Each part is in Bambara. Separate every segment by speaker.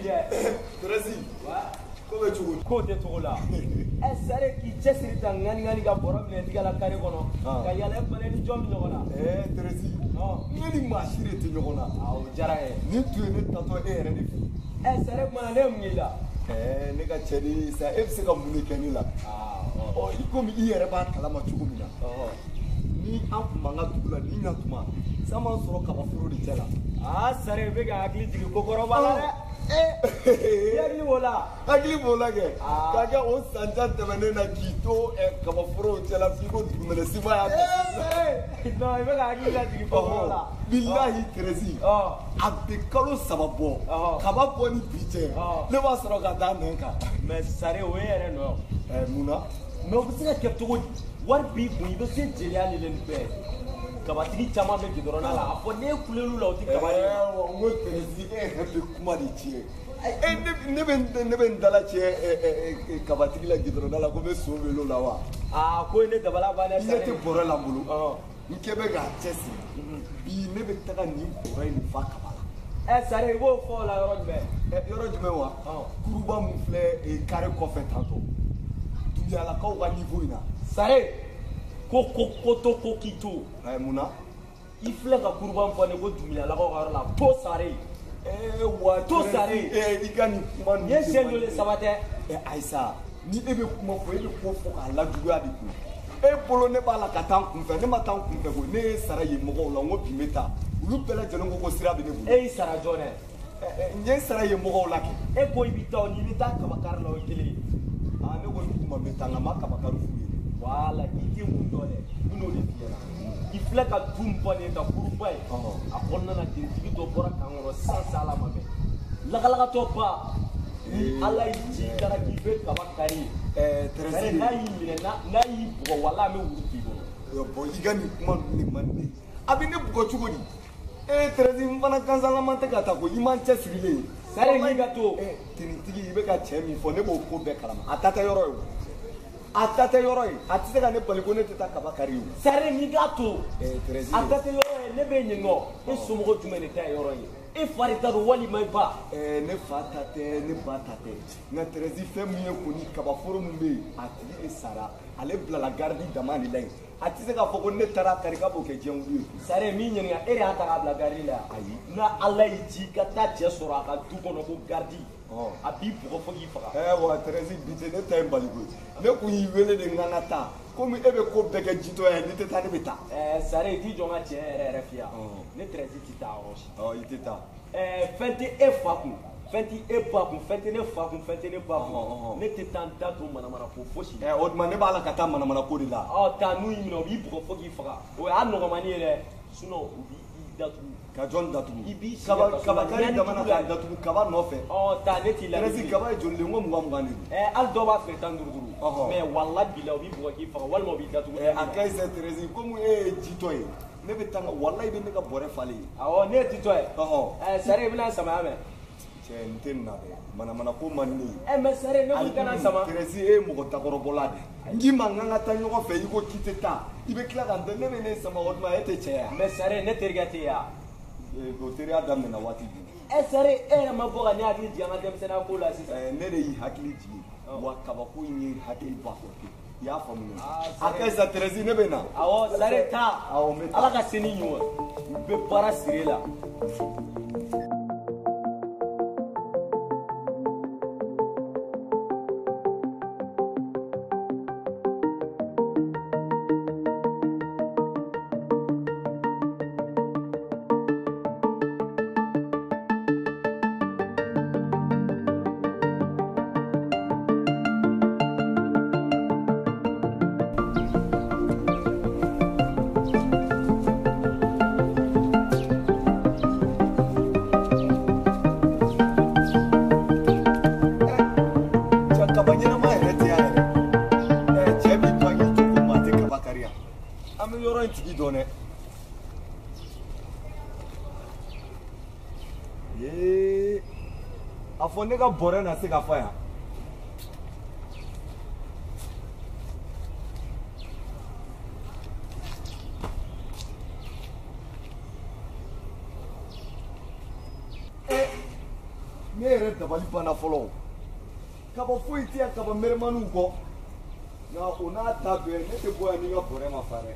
Speaker 1: bi dɛ.
Speaker 2: Tɛrɛsi. Ko bɛ cogo di?
Speaker 1: Ko tɛ cogo la. Ɛ Sare k'i cɛsiri ta ŋani ŋani ka bɔrɔ minɛ tigɛ la kare kɔnɔ. Ka yala e fana ni jɔn bɛ ɲɔgɔn na?
Speaker 2: Tɛrɛsi. Ne ni maa si de tɛ ɲɔgɔn na.
Speaker 1: O diyara n ye.
Speaker 2: Nin tun ye ne tatɔ e yɛrɛ de fɛ.
Speaker 1: Ɛ Sare kuma na ne ye mun k'i la?
Speaker 2: Ne ka cɛden sa e bɛ se ka mun de kɛ ne la? Ɔ i komi i yɛrɛ b'a kalama cogo min na. Ni an tun b'an ka dugu la ni ɲantuma san b'an sɔrɔ kabaforo de cɛ la.
Speaker 1: Sare i bɛ ka hakili jigin kokɔrɔba la dɛ. I hakili b'o la?
Speaker 2: Hakili b'o la kɛ. K'a kɛ o san jan tɛmɛnen na k'i to kabaforow cɛ la f'i ko dugumɛnɛ sifa y'a ta.
Speaker 1: Sare non i bɛ ka hakili lajigin kokɔrɔ la.
Speaker 2: Bilahi Tɛrɛsi. A bɛ kalo 3 bɔ. Kaba bɔ ni bi cɛ. Ne b'a sɔrɔ ka taa nɛn kan.
Speaker 1: Mais Sare o ye yɛrɛ nɔ
Speaker 2: ye. Mun na?
Speaker 1: Mais o bɛ se ka kɛ cogo di? Wari b'i kun i bɛ se jeliya ni nin bɛɛ. Kabatigi caman bɛ gidɔrɔn la a fɔ n'e kulel'u la o tɛ kaba ye.
Speaker 2: N ko Tɛrɛsi e yɛrɛ bɛ kuma de tiɲɛ. Ne bɛ n dala tiɲɛ kabatigi la gidɔrɔn la ko n bɛ so wele o la wa?
Speaker 1: Ko ye ne dabala ban dɛ.
Speaker 2: I ɲɛ tɛ bɔrɛ la n bolo. N kɛ bɛ k'a cɛsiri. Bi ne bɛ taga nin bɔrɛ in fa kaba la.
Speaker 1: Sare i b'o fɔ o la yɔrɔ jumɛn?
Speaker 2: Yɔrɔ jumɛn wa? Kuruba min filɛ kare kɔfɛ tantɔ. Duguyalakaw ka niveau in na.
Speaker 1: Sare ko ko ko to ko k'i to.
Speaker 2: Mun na?
Speaker 1: I filɛ ka kuruba min fɔ ne ko duguyalakaw ka yɔrɔ la to Sare.
Speaker 2: Wa
Speaker 1: to Sare.
Speaker 2: I ka nin kuma ninnu.
Speaker 1: Nin ye siɲɛ joli 3 tɛ?
Speaker 2: Ayisa ni e bɛ kuma fɔ e bɛ ko fɔ k'a lajuguya de koyi. E bolo ne b'a la ka taa n kunfɛ ne ma taa n kunfɛ koyi ne ye sara yen mɔgɔw la n ko bi n bɛ taa olu bɛɛ lajɛlen ko ko sira bɛ ne bolo.
Speaker 1: E y'i sara jɔn dɛ?
Speaker 2: N ye sara yen mɔgɔw la kɛ.
Speaker 1: E ko i bɛ taa o ni i bɛ taa kabakari la o ye kelen ye.
Speaker 2: Ne ko n ma n bɛ taa nka n ma kabakari f'u ye.
Speaker 1: Voilà i tɛ mun dɔn dɛ n bɛn'o de f'i ɲɛna. I filɛ ka du min fɔ nin ye ka kuruba ye. A kɔnɔna na dentigi dɔ bɔra kan kɔnɔ sisan sa ala ma mɛn. Lakalakatɔ ba. Ni ala y'i ci i taara k'i bɛ kaba kari.
Speaker 2: Tɛrɛsi
Speaker 1: n'a y'i minɛ n'a y'i bugɔ wala an bɛ wuru k'i kɔnɔ.
Speaker 2: Bon i ka nin kuma ninnu de man di ne ye. A bɛ ne bugɔ cogo di? Tɛrɛsi n fana gansanlama tɛ ka taa koyi i man cɛsirilen ye.
Speaker 1: Sare n'i ka to.
Speaker 2: Tenitigi i bɛ ka cɛ min fɔ ne b'o ko bɛɛ kalama a ta tɛ yɔrɔ ye o. A ta tɛ yɔrɔ ye a tɛ se ka ne bali ko ne tɛ taa kaba kari o.
Speaker 1: Sare n'i ka to.
Speaker 2: Tɛrɛsi
Speaker 1: a ta tɛ yɔrɔ ye ne bɛ ɲininka e somɔgɔ jumɛn de ta ye yɔrɔ ye? E fa de ta don walima i ba?
Speaker 2: Ne fa ta tɛ ne ba ta tɛ nka Tɛrɛsi fɛn min ye kɔni kabaforo min bɛ yen a tigi de sara ale bilala garidi dama de la yen a tɛ se k'a fɔ ko ne taara kari k'a b'o kɛ diɲɛ wuli ye.
Speaker 1: Sare min ɲininka e de y'a ta k'a bila garidi la yan?
Speaker 2: Ayi.
Speaker 1: N'a ala y'i ci i ka taa cɛ sɔrɔ a ka du kɔnɔ ko garidi. A b'i bugɔ fo k'i faga.
Speaker 2: Wa Tɛrɛsi bi tɛ ne ta ye baliko ye ne kun y'i wele de n ka n ka taa komi e bɛ ko bɛɛ kɛ jitɔya ye n'i tɛ taa ne bɛ taa.
Speaker 1: Sare i t'i jɔ n ka tiɲɛ yɛrɛ yɛrɛ f'i ye ne Tɛrɛsi tɛ taa yɔrɔ si.
Speaker 2: I tɛ taa.
Speaker 1: Fɛn tɛ e fa kun fɛn tɛ e ba kun fɛn tɛ ne fa kun fɛn tɛ ne ba kun ne tɛ taa n da don manamana ko fosi.
Speaker 2: O tuma ne b'a la ka taa manamana ko de la.
Speaker 1: Taa n'u y'i minɛ u b'i bugɔ fo k'i faga o y'a nɔgɔmani ye dɛ sinon u b'i datugu.
Speaker 2: Ka jɔn datugu?
Speaker 1: I b'i sigi
Speaker 2: kaba kari jamana k'a datugu kaba nɔfɛ.
Speaker 1: Taa ne t'i la.
Speaker 2: Tɛrɛsi kaba ye joli de ye n ko 20 de don.
Speaker 1: Hali dɔw b'a feere 15 mais walahi bila u b'i bugɔ k'i faga walima u b'i datugu.
Speaker 2: A ka ɲi sa Tɛrɛsi komi e ye jitɔ ye ne bɛ taa n ka walahi i bɛ ne ka bɔrɛ falen ye.
Speaker 1: Awɔ ne ye jitɔ ye. Sare i bɛna samaya mɛn.
Speaker 2: Cɛ n tɛ nin na dɛ manamana ko man di ne ye.
Speaker 1: Mais Sare ne ko i kana sama.
Speaker 2: Tɛrɛsi e ye mɔgɔ dakɔrɔbɔla de ye. N k'i ma n k'an ka taa ɲɔgɔn fɛ i ko k'i tɛ taa i bɛ tila ka n ne bɛ ne sama o tuma e tɛ cɛ ye wa?
Speaker 1: Mais Sare ne terikɛ tɛ yan.
Speaker 2: O teriya daminɛna waati jumɛn?
Speaker 1: Sare e yɛrɛ ma bɔ ka ne hakili jigin an ka denmisɛnninya ko la sisan.
Speaker 2: Ne de y'i hakili jigin wa kabako in ye hakili bɔ a kɔ pewu i y'a faamu a ka ɲi sa Tɛrɛsi ne bɛ na.
Speaker 1: Awɔ Sare taa.
Speaker 2: Awɔ n bɛ taa.
Speaker 1: Ala ka se ni ɲuman u bɛ baara siri la.
Speaker 2: Tigi dɔn dɛ. Yee a fɔ ne ka bɔrɛ na se ka fa yan. Ne yɛrɛ dabali banna fɔlɔ. Kaba foyi tɛ yan kaba mɛrɛmaniw kɔ. Nka o n'a ta bɛɛ ne tɛ bɔ yan ni n ka bɔrɛ ma fa dɛ.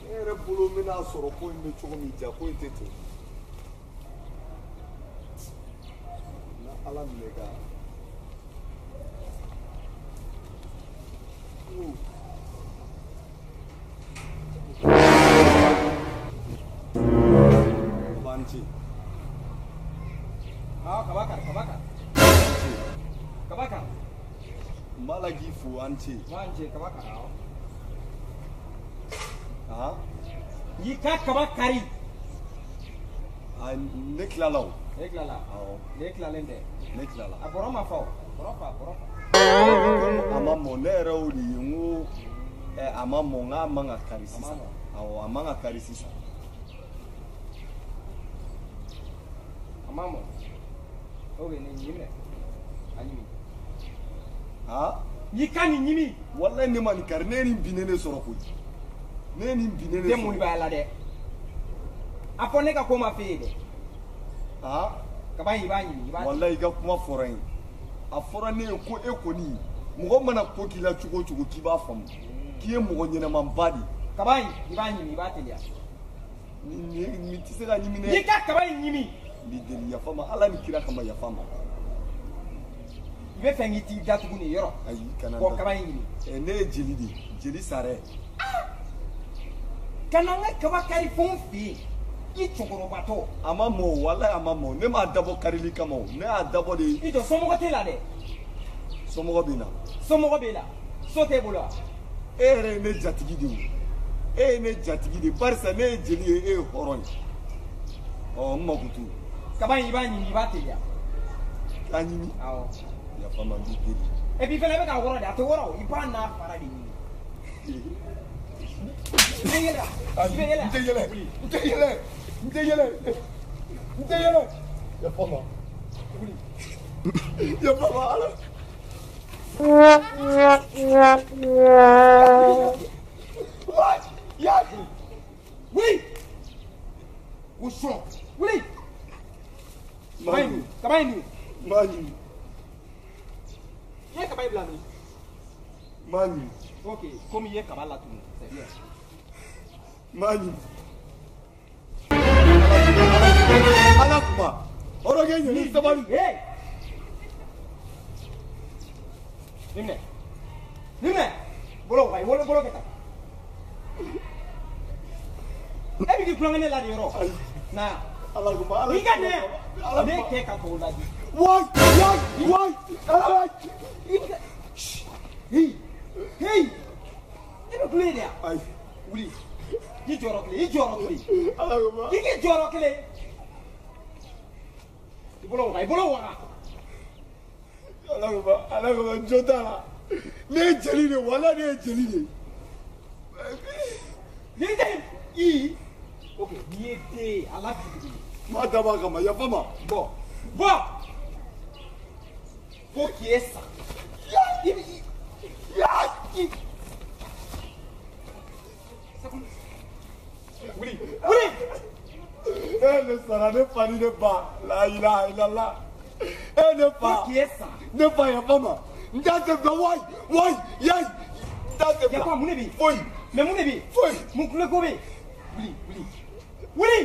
Speaker 2: Ne yɛrɛ bolo n bɛna sɔrɔ ko in bɛ cogo min ja ko in tɛ ten. Na Ala minɛ ka. Banci.
Speaker 1: Ah, kabakar, kabakar. Kabakar.
Speaker 2: Malagi fu anci.
Speaker 1: Anci kabakar.
Speaker 2: Ah?
Speaker 1: Yika kabakari.
Speaker 2: Ah, ne tilala o.
Speaker 1: Ne tilala.
Speaker 2: Awɔ.
Speaker 1: Ne tilalen tɛ.
Speaker 2: Ne tilala.
Speaker 1: A bɔrɔ ma fa o. Bɔrɔ fa, bɔrɔ fa.
Speaker 2: A ma mɔ ne yɛrɛ y'o de ye n ko a ma mɔ n k'a man ka kari sisan. Awɔ, a man ka kari sisan.
Speaker 1: A ma mɔ. Ok, nin ɲimi dɛ. A ɲimi.
Speaker 2: Ah?
Speaker 1: N'i ka nin ɲimi.
Speaker 2: Walayi ne ma nin kari, ne ye nin binnen de sɔrɔ koyi. Ne ye nin binnen de sɔrɔ.
Speaker 1: Den mun b'a la dɛ. A fɔ ne ka ko ma f'e ye dɛ.
Speaker 2: Ah?
Speaker 1: Kaba in i b'a ɲimi, i b'a.
Speaker 2: Walayi i ka kuma fɔra n ye. A fɔra ne ye ko e kɔni mɔgɔ mana ko k'i la cogo o cogo k'i b'a faamu. K'i ye mɔgɔ ɲɛnamaba de ye.
Speaker 1: Kaba in i b'a ɲimi, i b'a teliya.
Speaker 2: Nin tɛ se ka ɲimi dɛ.
Speaker 1: N'i ka kaba in ɲimi.
Speaker 2: N b'i deli yafa ma Ala ni kira kama yafa ma.
Speaker 1: I bɛ fɛ k'i t'i datugu nin yɔrɔ.
Speaker 2: Ayi kana n
Speaker 1: datugu. Kaba in ɲimi.
Speaker 2: Ne ye jeli de ye, jeli sarɛ.
Speaker 1: Ka na n ka kaba kari fo n fɛ yen. I cɛkɔrɔbatɔ.
Speaker 2: A ma mɔ walayi a ma mɔ ne m'a dabɔ karili kama o ne y'a dabɔ de.
Speaker 1: I jɔ somɔgɔ t'e la dɛ.
Speaker 2: Somɔgɔ bɛ n na.
Speaker 1: Somɔgɔ b'e la so t'e bolo wa.
Speaker 2: E yɛrɛ ye ne jatigi de ye o e ye ne jatigi de ye barisa ne ye jeli ye e ye hɔrɔn ye ɔ n mako t'o.
Speaker 1: Kaba in i b'a ɲimi i b'a teliya.
Speaker 2: K'a ɲimi.
Speaker 1: Awɔ.
Speaker 2: Yafa ma n b'i deli.
Speaker 1: Et puis fɛnɛ i bɛ k'a wɔrɔ de a tɛ wɔrɔ o i b'a n'a fara de ɲimi. I bɛ yɛlɛ i bɛ yɛlɛ.
Speaker 2: N tɛ yɛlɛ n tɛ yɛlɛ n tɛ yɛlɛ n tɛ yɛlɛ. Yafa ma.
Speaker 1: Wuli.
Speaker 2: Yafa ma Ala.
Speaker 1: Wuli. Wusɔn. Wuli. Kaba in dun. Kaba in dun.
Speaker 2: N b'a ɲimi.
Speaker 1: I ye kaba in bila min?
Speaker 2: N b'a ɲimi.
Speaker 1: Ok, komi i ye kaba latunu, c'est bien.
Speaker 2: N b'a ɲimi. Ala kuma. Hɔrɔnkɛ ɲɛni sabali.
Speaker 1: Hey! Nin minɛ. Nin minɛ. Bolo wa, i bolo kɛ tan. E bɛ k'i tulonkɛ ne la de yɔrɔ. Na yan.
Speaker 2: Ala kuma Ala.
Speaker 1: I ka nɛ. Ne kɛ ka tɔw ladi.
Speaker 2: Wayi wayi wayi Ala.
Speaker 1: Hey hey. E bɛ kulo ye de yan.
Speaker 2: Ayi.
Speaker 1: Wuli. I jɔyɔrɔ kelen i jɔyɔrɔ kelen.
Speaker 2: Ala kuma.
Speaker 1: I k'i jɔyɔrɔ kelen. I bolo waga i bolo waga.
Speaker 2: Ala kuma Ala kuma jo t'a la. Ne ye jeli de ye walayi ne ye jeli de ye.
Speaker 1: Jeli tɛ i. Ok n'i ye den ye a la fili.
Speaker 2: N b'a dabɔ a kama yafa ma.
Speaker 1: Bɔ bɔ. Fo k'i sa. I bɛ i. Wuli wuli.
Speaker 2: E ne sara ne fa ni ne ba la ilaha illallah. E ne fa.
Speaker 1: Fo k'i sa.
Speaker 2: Ne fa yafa ma. N t'a sen fila wayi wayi yayi. N t'a sen fila.
Speaker 1: Yafa mun de bɛ yen.
Speaker 2: Foyi.
Speaker 1: Mais mun de bɛ yen.
Speaker 2: Foyi.
Speaker 1: Mun kuleko bɛ yen. Wuli wuli wuli.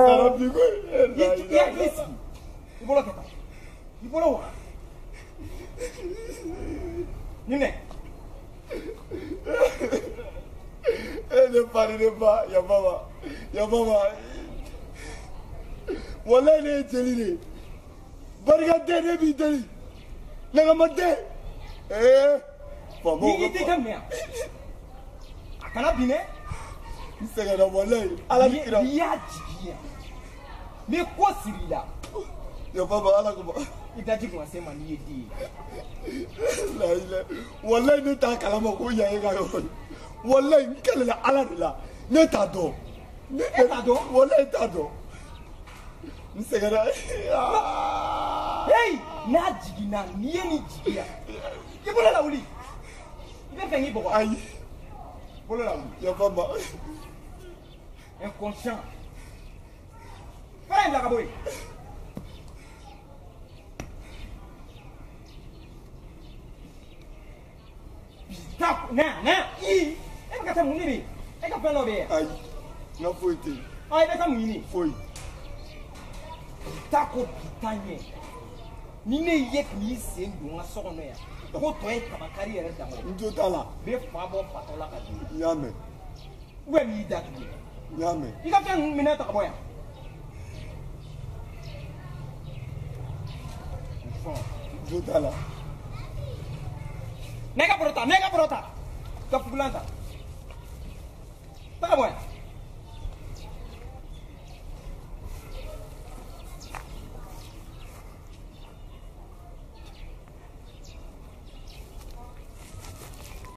Speaker 2: Sara bi koyi.
Speaker 1: I hakili sigi. I bolo kɛ tan. I bolo waga. Nin minɛ.
Speaker 2: E ne fa ni ne ba yafa ma yafa ma. Walayi ne ye jeli de ye. Barika den ne b'i deli. Nagamaden. Ee faamaw
Speaker 1: Ni i tɛ minɛ yan. A kana bin dɛ.
Speaker 2: N sɛgɛnna walayi Ala ni kira.
Speaker 1: N'i y'a jigin yan. N bɛ ko siri i la.
Speaker 2: Yafa ma Ala kama.
Speaker 1: I daji kun ka se ma n'i ye den ye.
Speaker 2: Layi walayi ne t'a kalama ko yan ye ka yɔrɔ ye. Walayi n kɛlɛla Ala de la ne t'a dɔn.
Speaker 1: E t'a dɔn?
Speaker 2: Walayi n t'a dɔn. N sɛgɛnna.
Speaker 1: Hey! N'a jiginna n'i ye nin jigin yan. I bolo lawuli. I bɛ fɛ k'i bugɔ.
Speaker 2: Ayi.
Speaker 3: Bolo la wuli.
Speaker 2: Yafa n ma.
Speaker 3: Inconscient. Fara in bila ka bɔ yen. Bi ta na na i e bɛ ka taa mun de bɛ yen? E ka fɛn dɔ bɛ yen.
Speaker 2: Ayi, n ka foyi tɛ yen.
Speaker 3: Ah, i bɛ taa mun ɲini?
Speaker 2: Foyi.
Speaker 3: Bi ta ko bi ta ɲɛ. Ni ne ye k'i sen don n ka so kɔnɔ yan, ko tɔ ye kabakari yɛrɛ dama ye.
Speaker 2: N jo t'a la.
Speaker 3: N bɛ fa bɔ fatɔ la ka dun.
Speaker 2: N y'a mɛn.
Speaker 3: Ou bien n b'i datugu.
Speaker 2: N y'a mɛn.
Speaker 3: I ka fɛn ninnu minɛ ta ka bɔ yan.
Speaker 2: N jo t'a la.
Speaker 3: Ne ka bɔrɔ ta, ne ka bɔrɔ ta. Ka fugulan ta. Ta ka bɔ yan.